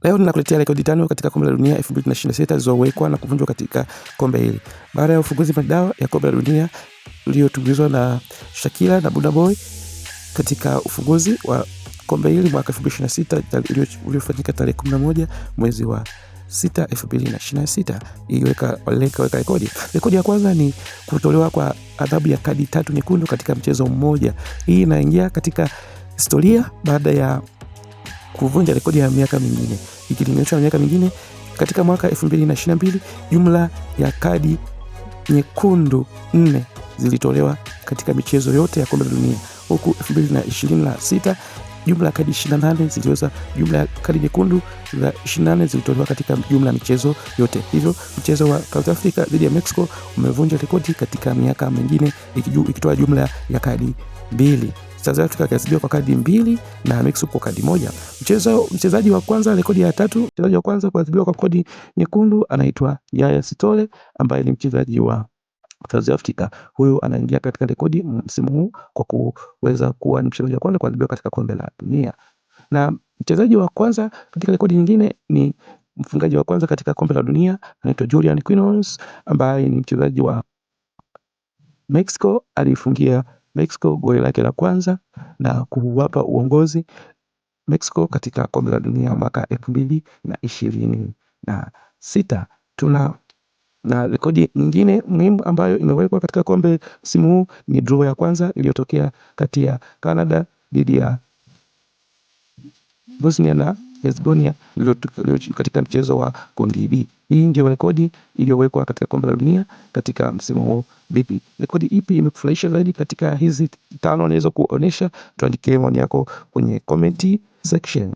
Leo ninakuletea rekodi tano katika kombe la dunia 2026 zilizowekwa na kuvunjwa katika kombe hili. Baada ya ufunguzi madawa ya kombe la dunia uliotumbuizwa na Shakira na Burna Boy katika ufunguzi wa kombe hili mwaka 2026 uliofanyika tarehe 11 mwezi wa 6 2026, iliweka weka rekodi. Rekodi ya kwanza ni kutolewa kwa adhabu ya kadi tatu nyekundu katika mchezo mmoja. Hii inaingia katika historia baada ya kuvunja rekodi ya miaka mingine ikilinganishwa na miaka mingine. Katika mwaka 2022 jumla ya kadi nyekundu nne zilitolewa katika michezo yote ya kombe la dunia, huku 2026 jumla ya kadi 28 ziliweza, jumla ya kadi nyekundu za 28 zilitolewa katika jumla ya michezo yote. Hivyo mchezo wa South Africa dhidi ya Mexico umevunja rekodi katika miaka mingine ikitoa jumla ya kadi mbili. South Africa akahesabiwa kwa kadi mbili na Mexico kwa kadi moja. Mchezaji wa kwanza, rekodi ya tatu, mchezaji wa kwanza kuadhibiwa kwa kodi nyekundu anaitwa Yaya Sithole ambaye ni mchezaji wa South Africa. Huyu anaingia katika rekodi msimu huu kwa kuweza kuwa ni mchezaji wa kwanza kuadhibiwa katika kombe la dunia. Na mchezaji wa kwanza katika rekodi nyingine ni mfungaji wa kwanza katika kombe la dunia anaitwa Julian Quinones ambaye ni mchezaji wa Mexico, alifungia Mexico goli lake la kwanza na kuwapa uongozi Mexico katika kombe la dunia mwaka 2026. Tuna na rekodi nyingine muhimu ambayo imewekwa katika kombe msimu huu ni draw ya kwanza iliyotokea kati ya Canada dhidi ya Bosnia na Herzegovina katika mchezo wa kundi B. Hii ndio rekodi iliyowekwa katika kombe la dunia katika msimu huu. Vipi, rekodi ipi imekufurahisha zaidi katika hizi tano naweza kuonesha? Tuandikie maoni yako kwenye comment section.